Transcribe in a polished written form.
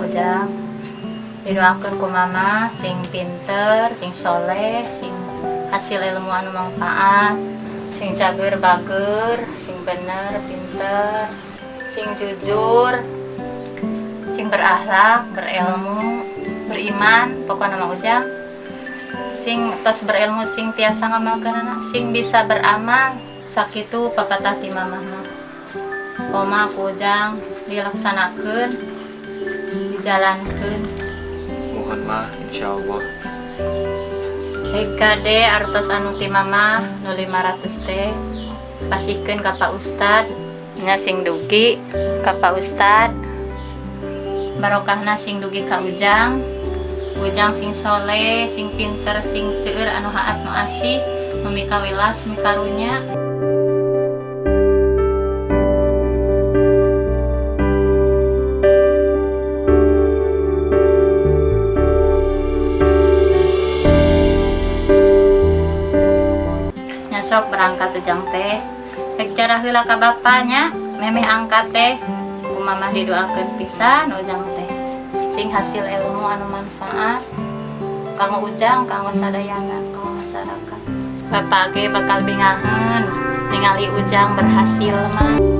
Ujang. Didoakeun ku Mama sing pinter, sing soleh, sing hasil ilmu anu manfaat, sing cager bager, sing bener, pinter, sing jujur, sing berakhlak, berilmu, beriman, pokokna mah Ujang. Sing tos berilmu sing tiasa ngamalkeunana, sing bisa beramal, sakitu papatah ti Mamah mah. Koma ku Ujang dilaksanakeun, dijalankeun. Muhun, Mah, insyaallah. Hei kade artos anu ti Mama nu 500 teh pasihkeun ka Pak Ustad nya, sing dugi ka Pak Ustad, barokahna sing dugi ka Ujang. Ujang sing soleh, sing pinter, sing seueur anu haat, nu asih, nu mikawelas, mikarunya. Nya sok berangkat Ujang teh, rek cara heula ka bapaknya memeh angkat teh. Ku Mamah didoakeun pisan Ujang teh sing hasil ilmu anu manfaat kanggo Ujang, kanggo sadayana, kanggo masyarakat. Bapak ge bakal bingaheun ningali Ujang berhasil mah.